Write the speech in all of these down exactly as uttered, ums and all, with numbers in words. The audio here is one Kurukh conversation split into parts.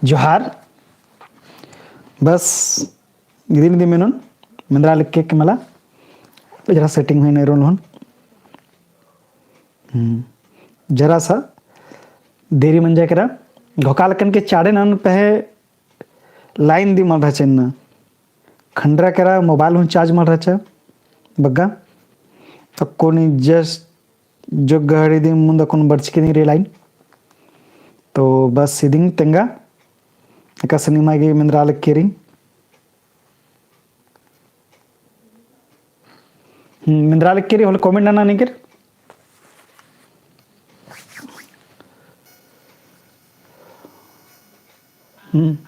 जोहार। बस इदिन इदिन मेनोन, मेंदरा लक्की के मला, जरा setting हुई नहीं रोन होन। हम्म, जरा सा देरी मंजा केरा, घोखा लक्कन के चाड़े नन पहें line दिम मल रहचा इन्ना। खंडरा केरा mobile हूँ charge मल रहचा बग्गा। अक्कुन just जो घड़ी दिम मुन्द अक्कुन बरचकी दिम रे line। तो बस इदिन तेंगा, एकासे निमा गे मेंदरा लक्की रई। हम्म, मेंदरा लक्की रई, होले comment नना निंगेर। हम्म।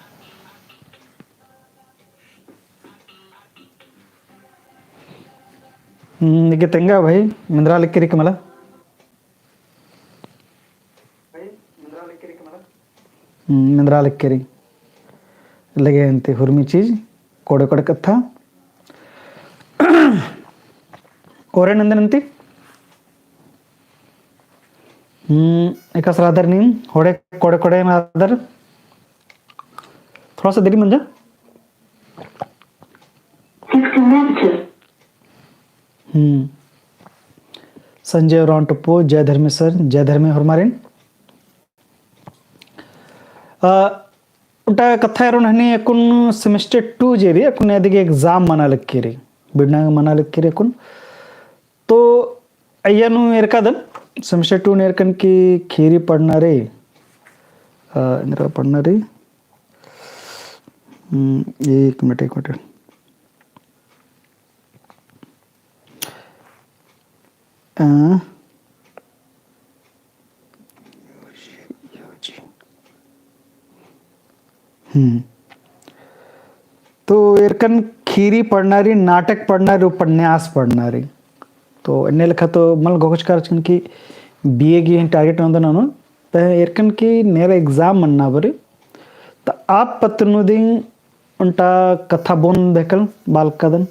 हम्म, निंगे तेंगा भाई, मेंदरा लक्की रई के मला। हम्म, मेंदरा लक्की रई। लगे अन्ती हुरमी चीज, कोड़े कोड़े कत्था। ओरे नंदन अन्ती? हम्म, एकासे रअदर नीम, होड़े कोड़े कोड़े रअदर। थोड़ा सा देरी मंजा। Disconnected। हम्म। संजय उराँव टुप्पो, जय धर्मे sir, जय धर्मे होरमारिन। अ, ओन्टा कत्था एरोन हनी अक्कुन semester two जे रई, अक्कुन अदिगे exam मना लक्की रई, बिड़ना मना लक्की रई अक्कुन। तो अइय्या नू एरकादन, semester two नू एरकन की खीरी पढ़ना रई, अ, एन्दरा पढ़ना रई। हम्म, एक मिनट, एक मिनट। अ, हम्म। तो एरकन खीरी पढ़ना रई, नाटक पढ़ना रई, उपन्यास पढ़ना रई। तो एन्ने लेखा तो मल घोखचका रहचकन कि BA गे ही target नन्दन ननोन, तो एरकन की नेरा exam मन्ना बरी। तो आप पत्त नू दिम ओन्टा कत्था बओन दहकल बआ लक्कादन।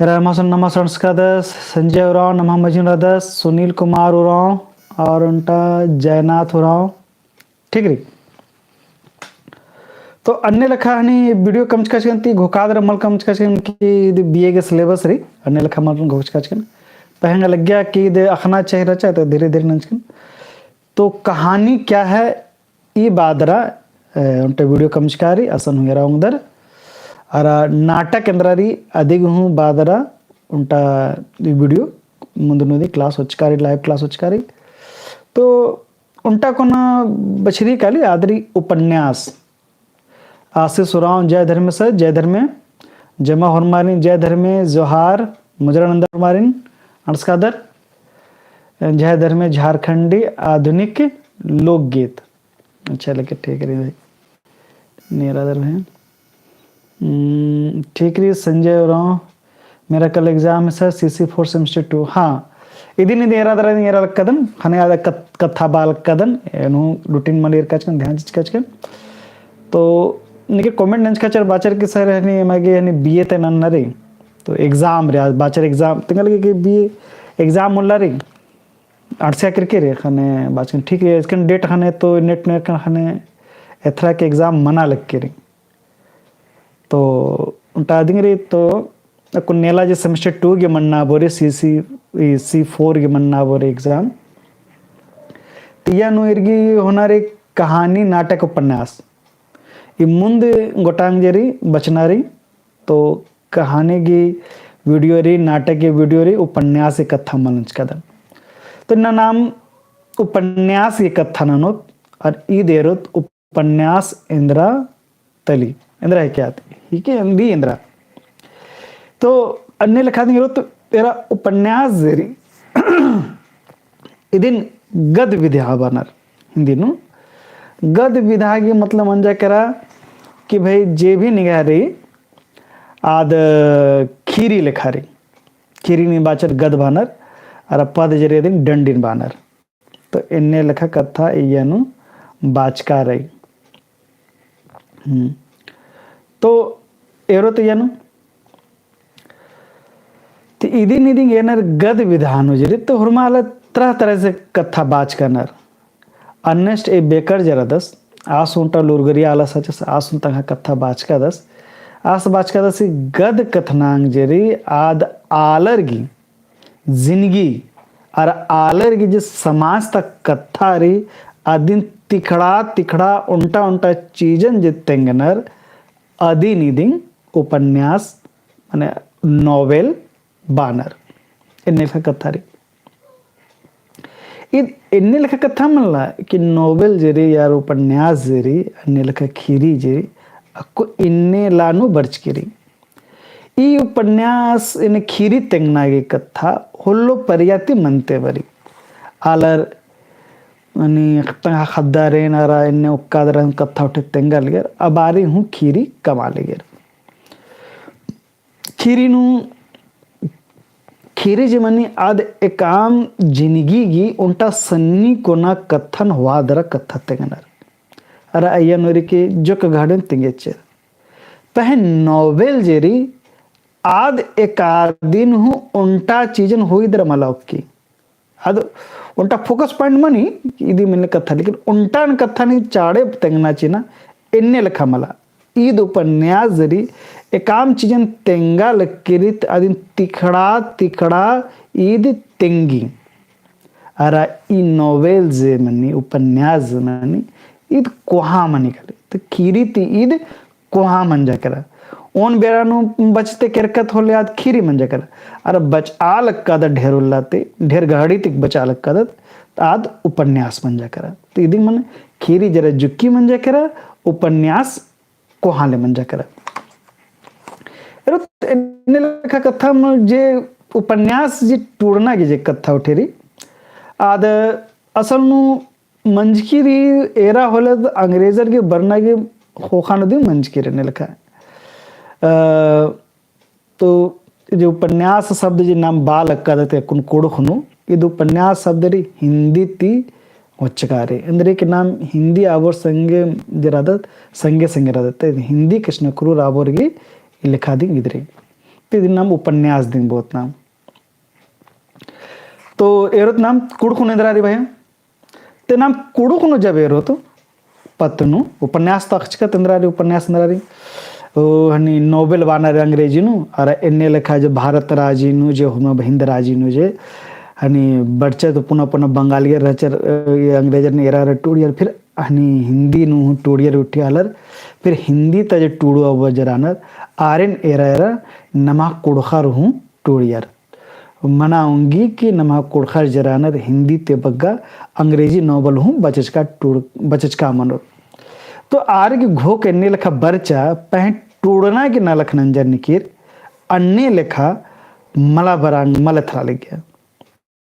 एरा एम्है सन नम्है सन अंड़सकादस, संजय उराँव नम्है मझी नू रअदस, सुनील कुमार उराँव और ओन्टा जयनाथ उराँव। ठीक रई। तो अन्ने लेखा हनी video कमचका चिकन ती घोखादर मल कमचका चिकन कि इदी BA गे syllabus रई, अन्ने लेखा मल घोखचका चिकन। पहें एंगा लग्गिया कि इदी अख़ना चाही रहचा, तो धीरे-धीरे नंजकन। तो कहानी क्या है, ई बअदर, अ, ओन्टे video कमचका रई, असन हूँ एरा ओंगदर। अरा नाटक एन्दरा रई, अदिगे हूँ बअदर, ओन्टा ई video मुन्द नू इदी class होचका रई, live class होचका रई। तो ओन्टा कोना बछरी काली आदरी उपन्यास। आशीष उराँव, जय धर्मे sir, जय धर्मे। जमा होरमारिन, जय धर्मे, जोहार, मुजरा नंदर होरमारिन, अंड़सकादर। जय धर्मे झारखंडी आधुनिक लोकगीत। अच्छा, लेकिन ठीक रई भाई। नेरा दर भाई। हम्म, ठीक रई, संजय उराँव, मेरा कल exam है sir, CC four semester two। हाँ, इदिन इदिन एरा दरा इदिन एरा लक्कादन, ख़ने आद कत-, कत्था बआ लक्कादन, एन हूँ routine मल एरका चिकन, ध्यान चिचका चिकन। तो निके comment नंजका चिचर बाचर कि sir हनी एमा गे हनी BA ता नन्ना रई। तो exam रई, आद बाचर exam, तेंगा लगे कि BA exam उल्ला रई। अंड़सका केरकी रई ख़ने बाचकन ठीक रई, इसकन date ख़ने तो net नू एरकन ख़ने एथरा के exam मना लक्की रई। तो ओन्टा अदिंग रई तो अक्कुन नेला जे semester two गे मन्ना बओर रई, CC, ई C four गे मन्ना बओर रई exam। तो इया नू इरगी होना रई कहानी, नाटक, उपन्यास। ई मुन्द गोटांग जे रई बचना रई। तो कहानी गे video रई, नाटक गे video रई, उपन्यास गे कत्था मल नंजकादन। तो इन्ना नाम उपन्यास गे कत्था ननोत, और ईद एरोत उपन्यास एन्दरा तली, एन्दरा हिके आद, हिके एन्दी एन्दरा। तो अन्ने लेखा दिम एरोत, तो एरा उपन्यास जे रई, इदिन गद्य विधा बअनर, हिन्दी नू। गद्य विधा गे मतलब मंजा केरा कि भाई जे भी निंग्है रई, आद खीरी लेखा रई। खीरी नीम बाचर गद्य बअनर, अरा पद जे रई अदिन डंडिन बअनर। तो एन्ने लेखा कत्था इया नू बाचका रई। हम्म। तो एरोत इया नू। तो इदिन इदिन एन्देर गद्य विधा नू जे रई, तो होरमा आलर तरह तरह से कत्था बाचका रअनर। अर्नेस्ट ए बेकर जे रअदस, आस ओन्टा लूरगरिया आलस हचस, आस ओन्टा तंग्है कत्था बाचकादस। आस बाचकादस कि गद कत्थनांग जे रई आद आलर गही जिनगी अरा आलर गही जे समाज ता कत्था रई, अदिन तिखड़ा तिखड़ा ओन्टा ओन्टा चीजन जे तेंगनर, अदिन इदिन उपन्यास, माने novel बानर। एन्ने लेखा कत्था रई। ईद एन्ने लेखा कत्था मल्ला कि novel जे रई यार, उपन्यास जे रई, एन्ने लेखा खीरी जे रई, अक्कु एन्ने ला नू बरचकी रई। ई उपन्यास एन्ने खीरी तेंगना गे कत्था होल्लो परिया ती मनते बरई। आलर मनी तंग्है ख़द्दारिन अरा एन्ने ओक्कादर कत्था उठे तेंगा लगियर, अबारी हूँ खीरी कमआ लगियर। खीरी नू, खीरी जे मनी आद एकअम जिनगी गही ओन्टा सन्नी कोना कत्थन होआ दरा कत्था तेंगनर। अरा अइय्या नू रई कि जोक घड़िन तेंगेचर। पहें novel जे रई आद एकादिन हूँ ओन्टा चीजन होई दरा मला ओक्की। आद ओन्टा focus point मनी, इदी मेनले कत्था, लेकिन ओन्टान कत्थन चाड़े तेंगना चिअना, एन्ने लेखा मला। ईद उपन्यास जे रई, एकअम चीजन तेंगा लक्की रई, त अदिन तिखड़ा, तिखड़ा ईद तेंगी। अरा ई novel जे मनी, उपन्यास जे मनी, ईद कोहाँ मनी काली। त खीरी ती ईद कोहाँ मंजा केरा। ओन बेड़ा नू बचते केरकत होले आद खीरी मंजा केरा। अरा बचआ लक्कादत ढेर उल्ला ती, ढेर घड़ी ती बचआ लक्कादत, त आद उपन्यास मंजा केरा। त इदिन मने खीरी जरा जुक्की मंजा केरा, उपन्यास कोहाँ ले मंजा केरा। एरो एन्ने लेखा कत्था मल जे उपन्यास जे टूड़ना गे जे कत्था उठे रई, आद असल नू मंजकी रई, एरा होले त अंग्रेजर गे बरना गे ख़ोख़ा नू दिम मंजकी रई एन्ने लेखा। अ, तो जे उपन्यास शब्द जे नाम बआ लक्कादत अक्कुन कुँड़ुख़ नू, ईद उपन्यास शब्द रई हिन्दी ती होचका रई। एन्देर कि नाम हिन्दी आबोर संगे जे रअदत, संगे संगे रअदत। त हिन्दी कछनखरू आबोर गे ई लेखा दिम ईद रई। त इदिन नाम उपन्यास दिम बओत नाम। तो एरोत नाम कुँड़ुख़ नू एन्दरा रई भैया। ते नाम कुँड़ुख़ नू जब एरोत पत्त नू, उपन्यास तो अख़चकत एन्दरा रई, उपन्यास एन्दरा रई। ओ हनी novel बानर अंग्रेजी नू, अरा एन्ने लेखा जे भारत राजी नू जे हुर्मा हिन्द राजी नू जे हनी बरचर तो पुना पुना बंगालियर रहचर, अ, ई अंग्रेजर ने एरा एरा टूड़ियर, फिर हनी हिन्दी नू हूँ टूड़ियर उठी आलर, फिर हिन्दी ता जे टूड़ुआ बजरानर, आरिन एरा एरा नमा कुँड़ुख़र हूँ टूड़ियर। मना ओंगी कि नमा कुँड़ुख़र जरानर हिन्दी ते बग्गे अंग्रेजी novel हूँ बचचका टूड़-, बचचका मनोर। तो आर गे घोख एन्ने लेखा बरचा, पहें टूड़ना गे नलख नंजर निकिर, अन्ने लेखा मला बरआ, मला एथरा लगिया।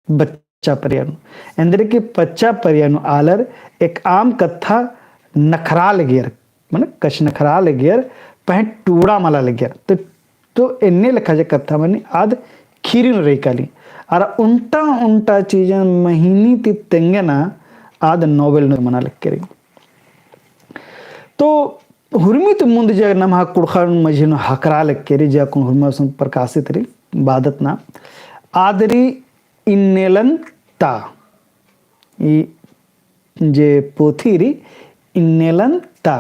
बच्चा परिया नू। एन्देर कि बच्चा परिया नू आलर एकअम कत्था नखरआ लगियर, माने कछनखरआ लगियर, पहें टूड़ा मला लगियर। तो, तो एन्ने लेखा जे कत्था मनी आद खीरी नू रई काली। अरा ओन्टा ओन्टा चीजन महीनी ती तेंगना आद novel नू मना लक्की रई। तो हुर्मी ती मुन्द जे नम्है कुँड़ुख़र मझी नू ख़क्खरआ लक्की रई, जे अक्कुन हुर्मी संग प्रकाशित रई, बअदत ना, आद रई इन्नेलन ता। ई जे पोथी रई इन्नेलन ता।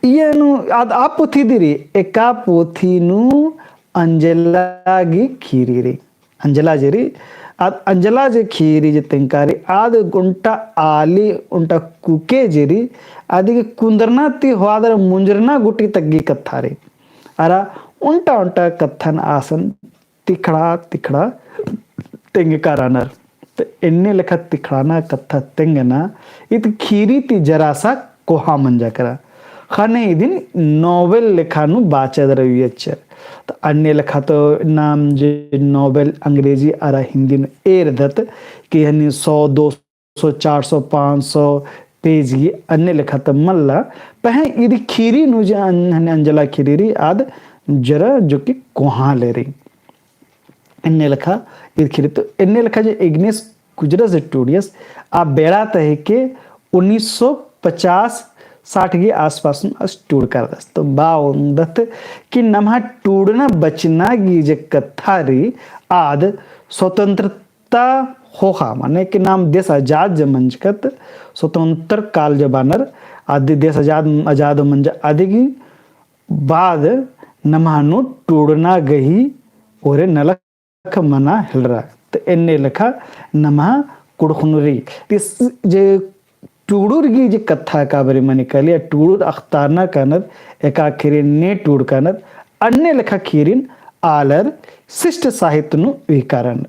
इय्या नू आद आ पोथी दिम रई, एका पोथी नू अंजला गही खीरी रई। अंजला जे रई, आद अंजला जे खीरी जे तेंगका रई, आद ओन्टा आली, ओन्टा कुके जे रई, आद गही कुन्दरना ती होअदर मुंजरना गूटी तक गही कत्था रई। अरा ओन्टा ओन्टा कत्थन आसन तिखड़ा तिखड़ा तेंगका रअनर। त एन्ने लेखा तिखड़ाना कत्था तेंगना ईद खीरी ती जरासा कोहा मंजा केरा। ख़ने इदिन novel लेखा नू बाचा दरा उइयचर। त अन्ने लेखा तो नाम जे novel अंग्रेजी अरा हिन्दी नू एरदत कि हनी सौ, दो सौ, चार सौ, पाँच सौ page गही अन्ने लेखा तो मल्ला। पहें ईद खीरी नू जे अन-, हनी अंजला खीरी रई आद जरा जो कि कोहा ले रई। एन्ने लेखा ईद खीरी तो एन्ने लेखा जे एग्नेस कुजरस जे टूड़ियस आ बेड़ा ता हेके उन्नीस सौ पचास साठ गही आसपास नू आस टूड़का रअदस। तो बआ ओंगदत कि नम्है टूड़ना बचना गही जे कत्था रई आद स्वतंत्रता ख़ोख़ा, माने कि नाम देश आजाद जे मंजकत, स्वतंत्र काल जे बानर, अदी देश आजाद, आजाद मंजा, अदी की बाद नम्हा नू टूड़ना गही ओरे नलख मना हेलरा। त एन्ने लेखा नम्हा कुँड़ुख़ नू रई। त इस जे टूड़ुर गी जे कत्था का बारे मनी काली, या टूड़ुर अख़तारना कानर, एका ख़ीरी ने टूड़ कानर, अन्ने लेखा ख़ीरिन आलर शिष्ट साहित्य नू उइका रअनर।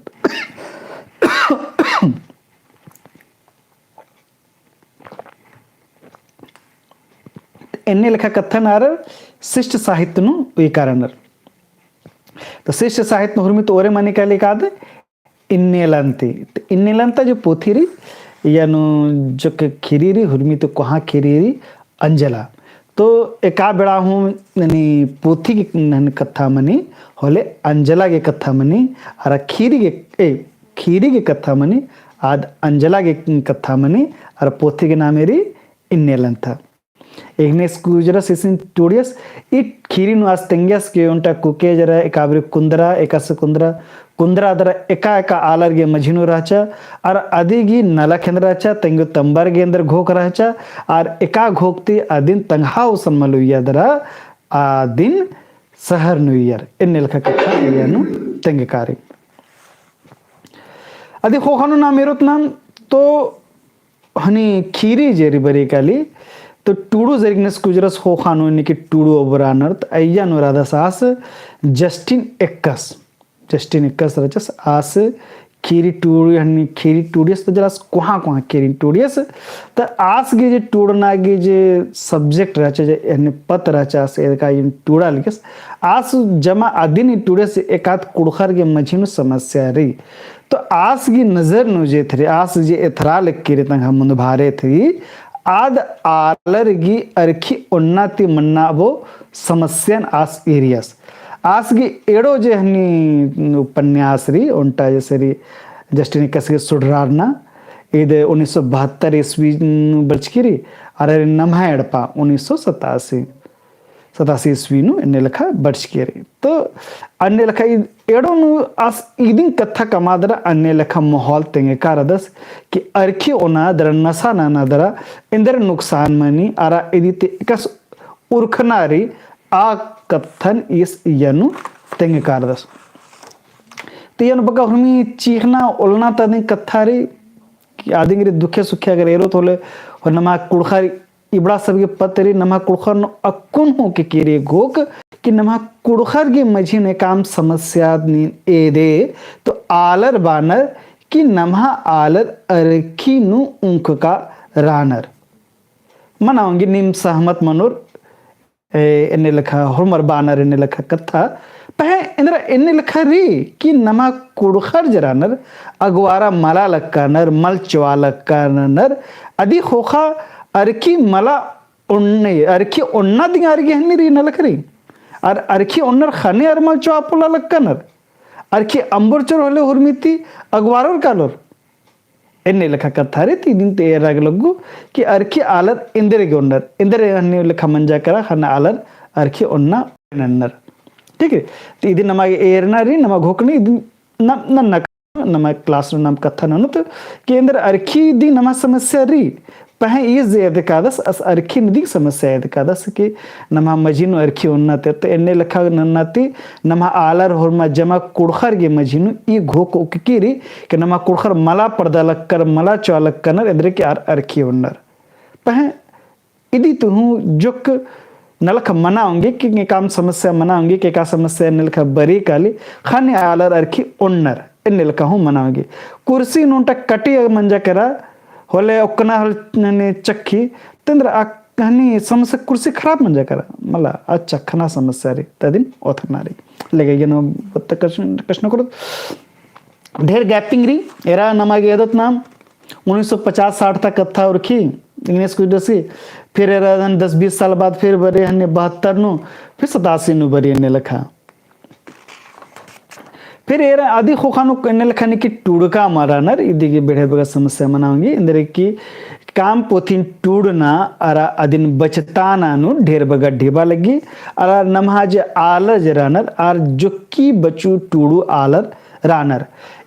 एन्ने लेखा कत्थन आर शिष्ट साहित्य नू उइका रअनर। त शिष्ट साहित्य नू हुरमी ती ओरे मनी काली काद इन्नेलन्ती। त इन्नेलन्ता जो पोथी रई, यानु जो के ख़ीरी रई, हुरमी ती कोहाँ ख़ीरी रई, अंजला। तो एका बेड़ा हूँ ननी पोथी गे नन कत्था मनी, होले अंजला गे कत्था मनी, अरा ख़ीरी गे, ए, ख़ीरी गे कत्था मनी, आद अंजला गे कत्था मनी, अरा पोथी गे नामे रई इन्नेलन्ता। एग्नेस कुजरस इसिन टूड़ियस, ई ख़ीरी नू आस तेंगियस के ओन्टा कुके जरा एका बारी कुन्दरा, एकासे कुन्दरा, कुन्दरा दरा एका एका आलर गे मझी नू रहचा, अरा अदी गी नलख एन्देर रहचा, तेंगो तम्बर गे एन्देर घोख रहचा, अरा एका घोख ती अदिन तंग्हा उसन मल उइया दरा, अदिन सहर नू उइयर, एन्ने लेखा कत्था इया नू तेंगका रई। अदी ख़ोख़ा नू नाम एरोत नाम तो हनी ख़ीरी जे रई बरई काली, तो टूड़ू जे इग्नेस कुजरस ख़ोख़ा नू इन्ने की टूड़ू अबो रअनर, त अइया नू रअदस आस जस्टिन एक्कस, जस्टिन एक्कस रहचस आस ख़ीरी टूड़ू, हनी ख़ीरी टूड़ियस, त जरा आस कोहाँ कोहाँ ख़ीरी टूड़ियस, त आस गे जे टूड़ना गे जे subject रहचा, जे हनी पत रहचा, आस एका इन टूड़ा लगियस, आस जमा अदिन टूड़ियस एकाद कुँड़ुख़र गे मझी नू समस्या रई। तो आस गी नजर नू जे एथरी, आस जे एथरा लक्की रई तंग्हा मुन्दभारे एथरी, आद आलर गी अरखी ओन्ना ती मन्ना अबो समस्यान आस एरियस। आस गी एड़ो जे हनी उपन्यास रई, ओन्टा जैसे रई जस्टिन एक्कस गे सुडरारना, ईद उन्नीस सौ बहत्तर ईस्वी नू बरचकी रई, अरा नम्हा एड़पा उन्नीस सौ सतासी। सतासी ईस्वी नू एन्ने लेखा बरचकी रई। तो अन्ने लेखा ई एड़ो नू आस इदिन कत्था कमआ दरा अन्ने लेखा माहौल तेंगका रअदस कि अरखी ओना दरा नसा नना दरा एन्देर नुकसान मनी अरा इदी ती एकासे उरखना रई आ कत्थन ईस इया नू तेंगका रअदस। तो इया नू बग्गे हुरमी चीख़ना ओलना ता अदिन कत्था रई कि अदिन गे दुखे सुखे अगर एरोत होले हो नमा कुँड़ुख़र इबड़ा सब गे पत्त रई नम्हा कुँड़ुख़र नू अक्कुन हूँ के केरे घोख कि नम्हा कुँड़ुख़र गे मझी नू एकअम समस्या नीन एदे तो आलर बानर कि नम्हा आलर अरखी नू उंखका रअनर। मना ओंगी नीम सहमत मनोर ए, एन्ने लेखा होरमर बानर एन्ने लेखा कत्था। पहें एन्देर एन्ने लेखा रई कि नमा कुँड़ुख़र जे रअनर अगवारा मला लक्कानर, मल चोआ लक्कानर, अदी ख़ोख़ा अरखी मला ओन्ने, अरखी ओन्ना दिंगार गे हन्नी रई नलख रई। अर अरखी ओन्नर ख़ने अर मल चोआ पोल्ला लक्कानर। अरखी अम्बोर चोर होले हुरमी ती अगवारोर कालोर। एन्ने लेखा कत्था रई, ती इदिन ती एरा गे लग्गो कि अरखी आलर एन्देर गे ओन्नर, एन्देर हन्ने लेखा मंजा केरा, ख़ने आलर अरखी ओन्ना नन्नर। ठीक है? ती इदिन नमा गे एरना रई, नमा घोखनी, इदिन नम, नन्ना नमा class नू नाम कत्था ननोत कि एन्देर अरखी दिम नमा समस्या रई, पहें ईस जे एदकादस, आस अरखी दिम समस्या एदकादस कि नम्हा मझी नू अरखी ओन्ना ती, तो एन्ने लेखा नन्ना ती नम्हा आलर होरमा जमा कुँड़ुख़र गे मझी नू ई घोख उक्की रई कि नम्हा कुँड़ुख़र मला परदा लक्कर, मला चोआ लक्कनर, एन्देर कि आर अरखी ओन्नर। पहें इदी ती हूँ जोक्क नलख मना ओंगी कि एकअम समस्या मना ओंगी कि एका समस्या एन्ने लेखा बरई काली, ख़ने आलर अरखी ओन्नर। एन्ने लेखा हूँ मना ओंगी। कुर्सी नू ओन्टा कटी अगर मंजा केरा, होले ओक्कना होले नने चक्खी, तेन्देर आ हन्नी समस्या कुर्सी खराब मंजा केरा। मला आ चक्खना समस्या रई, ती अदिन ओथरना रई। लेकिन ये नो बत्ता कस-, कछनखरोत। ढेर gaping रई, एरा नमा गे एदत नाम उन्नीस सौ पचास साठ ता कत्था उरखी, इग्नेस कुजरसी, फिर एरा हन दस बीस साल बाद फिर बरई हन्ने बहत्तर नू, फिर सतासी नू बरई एन्ने लेखा। फिर एरा अदी ख़ोख़ा नू एन्ने लेखा नीन कि टूड़का मल रअनर, इदी गे बेड़े बग्गे समस्या मना ओंगी, एन्देर कि एकअम पोथिन टूड़ना अरा अदिन बचताना नू ढेर बग्गे ढिबा लग्गी, अरा नम्हा जे आलर जे रअनर, आर जोक्की बचू टूड़ू आलर रअनर।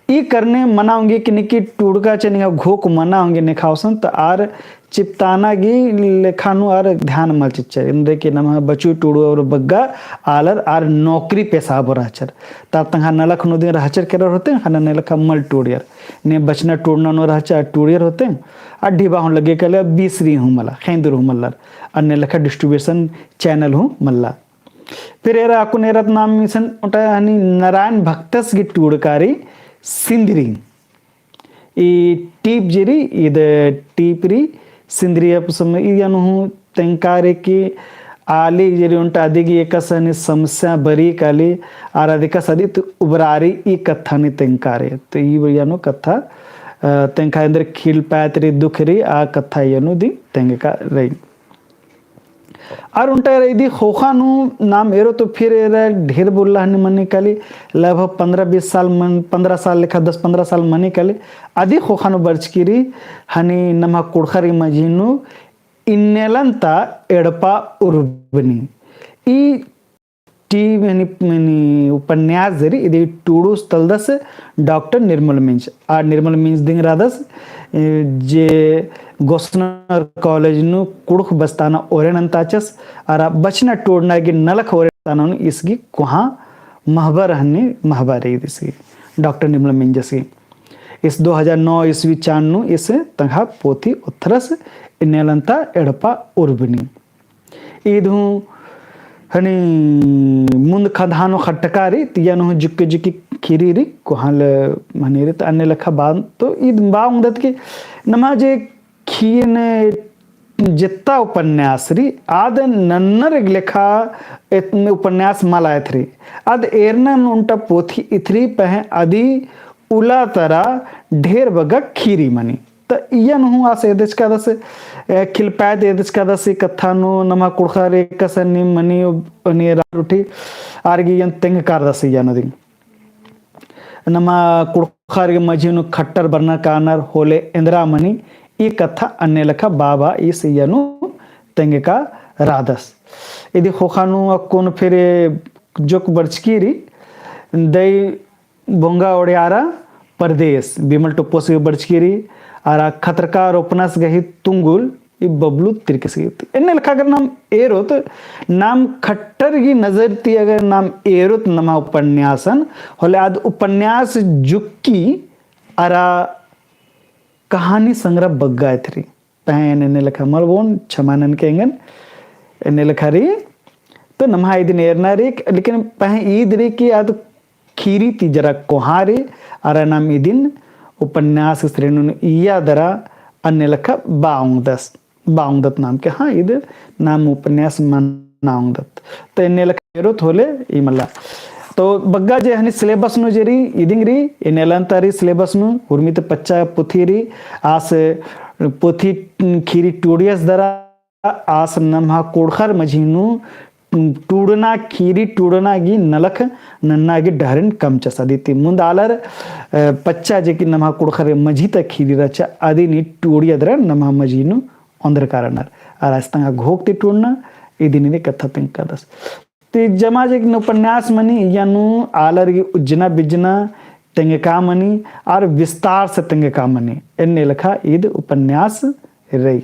ई करने मना ओंगी कि निकी टूड़का चे निंग्है घोख मना ओंगी नेखा होसन, त आर चिपताना गी लेखा नू आर ध्यान मल चिच्चर। एन्देर कि नम्है बच्चू टूड़ू और बग्गा आलर आर नौकरी पेशा बो रहचर। त आर तंग्है नलख नू दिम रहचर केरर होते, ख़ने एन्ने लेखा मल टूड़ियर। ने बचना टूड़ना नू रहचर, टूड़ियर होते। आ ढिबा हूँ लग्गे काले, बिसरी हूँ मला, ख़ेंदुर हूँ मल्लर। अन्ने लेखा distribution channel हूँ मल्ला। फिर एरा अक्कुन एरत नाम इसन ओन्टा हनी नारायण भक्तस गी टूड़का रई सिंदरी। ई टीप जे रई, ईद टीप रई सिंदरी। अब समय इयानु हूँ तेंगका रई कि आली जे रई ओन्टा अदी गी एकासे हनी समस्या बरई काली, आर अदी एकासे अदी ती उबरारी ई कत्था नी तेंगका रई। तो ई इयानु कत्था, अ, तेंगका एन्देर खिल पाएत रई, दुख रई, आ कत्था इयानु दिम तेंगका रई। आर ओन्टा एरा इदी ख़ोख़ा नू नाम एरोत तो फिर एरा ढेर उल्ला हनी मनी काली, लगभग पन्द्रह बीस साल मन, पन्द्रह साल लेखा, दस पन्द्रह साल मनी काली, अदी ख़ोख़ा नू बरचकी रई हनी नम्है कुँड़ुख़र मझी नू इन्नेलन्ता एड़पा उर्बनी। ई टीप हनी, हनी उपन्यास जे रई, इदी टूड़ुस तलदस डॉक्टर निर्मल मिंज। आ निर्मल मिंज दिम रअदस, ए, जे गोसनर कॉलेज नू कुँड़ुख़ बचताना ओरे नन्ताचस, अरा बचना टूड़ना गी नलख ओरे नन्ताना नू ईस गी कोहाँ महबर हनी, महबर रई ईस गी, डॉक्टर निर्मल मिंजस गी। ईस दो हजार नौ ईस्वी चान नू ईस तंग्है पोथी ओथरस इन्नेलन्ता एड़पा उर्बनी। ईद हूँ हनी मुन्द खद्दा नू खट्टका रई, त इयानु हूँ जुक्की जुक्की खीरी रई, कोहाँ ले हनी रई, त अन्ने लेखा बाद तो ईद बआ ओंगदत कि नम्है जे खीन जेत्ता उपन्यास रई, आद नन्नर गे लेखा एत-, उपन्यास मल आयत रई। आद एरना नू ओन्टा पोथी इथरी पहें अदी उल्ला तरा ढेर बग्गे खीरी मनी। त इयानु हूँ आस एदचकादस, ए, खिल पाएत एदचकादस ई कत्था नू, नम्है कुँड़ुख़र एकासे हनी मनी, हनी रात उठी, आर गे इयानु तेंगकारदस इयानु दिम। नम्है कुँड़ुख़र गे मझी नू खट्टर बरना कानर होले एन्दरा मनी, ई कत्था अन्ने लेखा बआ बआ ईस इयानु तेंगकारदस। इदी ख़ोख़ा नू अक्कुन फिर जोक बरचकी रई, दई बोंगा ओड़ियारा परदेस, बिमल टोप्पोस गे बरचकी रई, अरा खतरका रोपनस गही तुंगुल, ई बबलू तिर्कीस गे। एन्ने लेखा अगर नाम एरोत, नाम खट्टर गी नजर ती अगर नाम एरोत नम्है उपन्यासन, होले आद उपन्यास जुक्की अरा कहानी संग्रह बग्गे आयत रई। पहें एन्ने लेखा मल बओन, क्षमा ननके एंगन, एन्ने लेखा रई, तो नम्है इदिन एरना रई, लेकिन पहें ईद रई कि आद खीरी ती जरा कोहाँ रई, अरा नाम इदिन उपन्यास श्रेणी नू इय्या दरा अन्ने लेखा बआ ओंगदस, बआ ओंगदत नाम के, हाँ, ईद नाम उपन्यास मना ओंगदत। तो एन्ने लेखा एरोत होले ई मल्ला। तो बग्गे जे हनी syllabus नू जे रई, इदिंग रई, एन्नेलन्ता रई syllabus नू, उर्मी ती पच्चा पुथी रई, आस पुथी खीरी टूड़ियस दरा, आस नम्है कुँड़ुख़र मझी नू टूड़ना, खीरी टूड़ना गी नलख नन्ना गी डहरिन कमचस। अदी ती मुन्द आलर, अ, पच्चा जे कि नम्है कुँड़ुख़र मझी ता खीरी रहचा, अदिन टूड़िया दरा नम्है मझी नू ओन्द्रका रअनर। अरा आस तंग्है घोख ती टूड़ना, इदिन इदी कत्था तेंगकादस। ती जमा जे कि उपन्यास मनी, इयानु आलर गी उज्जना बिज्जना तेंगका मनी, अरा विस्तार से तेंगका मनी। एन्ने लेखा ईद उपन्यास रई।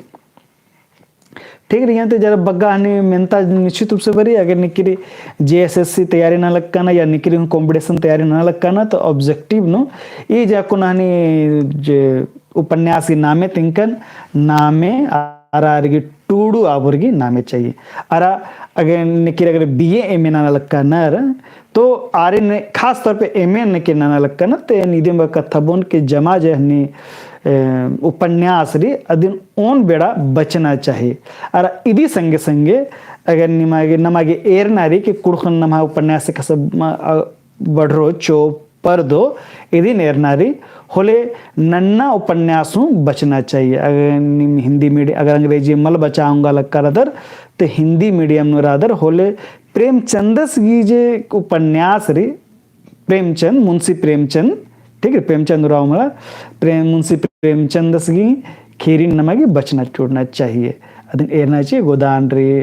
ठीक रई, तो जरा बग्गे हनी मेन्ता निश्चित रूप से बरई, अगर निकिरी जे एस एस सी तैयारी नना लक्कना या निकिरी हूँ competition तैयारी नना लक्कना, तो objective नू ई जे अक्कुन हनी जे उपन्यास गी नामे तिंकन, नामे अरा आर गी टूड़ू आबोर गी नामे चाहिए। अरा अगर निकिरी अगर बी ए एम ए नना लक्कनर, तो आरिन खास तौर पे एम ए निकिरी नना लक्कनर, तो एन इदिम बआ कत्था बओन कि जमा जे हनी, ए, उपन्यास रई, अदिन ओन बेड़ा बचना चाहिए। अरा इदी संगे संगे अगर निमा गे, नमा गे एरना रई कि कुँड़ुख़न नम्है उपन्यास एकासे, अ, बढ़रो चो परदो, इदिन एरना रई, होले नन्ना उपन्यास हूँ बचना चाहिए। अगर नीम हिंदी medium, अगर अंग्रेजी मल बचा ओंगा लक्कदर, तो हिंदी medium नू रअदर, होले प्रेमचंदस गी जे उपन्यास रई, प्रेमचंद, मुंशी प्रेमचंद, ठीक है, प्रेमचंद उराँव मला, प्रेम, मुंशी प्रेमचंदस गी खीरिन नमा गे बचना टूड़ना चाहिए। अदिन एरना चाहिए, गोदान रई,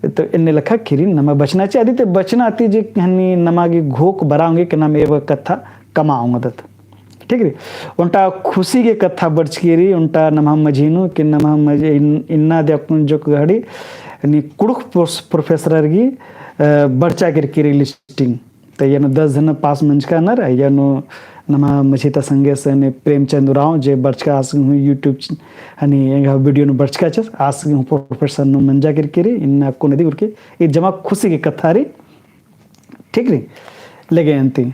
तो एन्ने लेखा खीरिन नमा बचना चाहिए। अदी ती बचना ती जे हनी नमा गे घोख बरआ ओंगे कि नाम एबा कत्था कमआ ओंगदत। ठीक रई। ओन्टा खुशी गे कत्था बरचकी रई, ओन्टा नम्है मझी नू, कि नम्है मझी इन-, इन्ना दे अक्कुन जोक घड़ी, नी कुँड़ुख़ प्रोस-, professor गी, अ, बरचा केरकी रई listing। तो एन्ने दस झन pass मंजका नर, एन्ने नम्है मझी ता संगे से ने प्रेमचंद उराँव जे बरचका आस गे हूँ YouTube च-, हनी एंगा video नू बरचका चस, आस गे हूँ professor नू मंजा केरकी रई, इन्ना अक्कुन अदी उरके, ई जमा खुशी गे कत्था रई, ठीक रई। लेगे अन्ती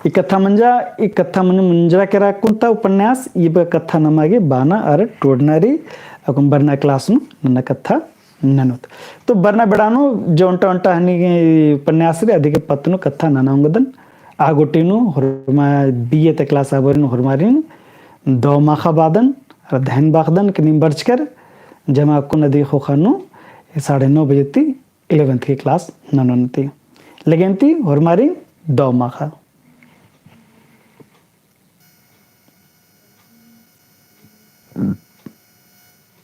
ई कत्था मंजा, ई कत्था मंजा, मंजरा केरा कुन्ता उपन्यास, ई बा कत्था नमा गे बाना अरा टोड़ना रई, अक्कुन बरना class नू नन्ना कत्था ननोत। तो बरना बेड़ा नू जो ओन्टा ओन्टा हनी उपन्यास रई, अदी गे पत्त नू कत्था नना ओंगदन। आ गूटी नू होरमा, बीए ता class आबोरी नू होरमारिन दव माखा बादन, अरा धैन बाखदन कि नीम बरचकर, जमा अक्कुन अदी ख़ोख़ा नू साढ़े नौ बजे ती eleventh की class ननोन ती। लेगे अन्ती होरमारिन दव माखा।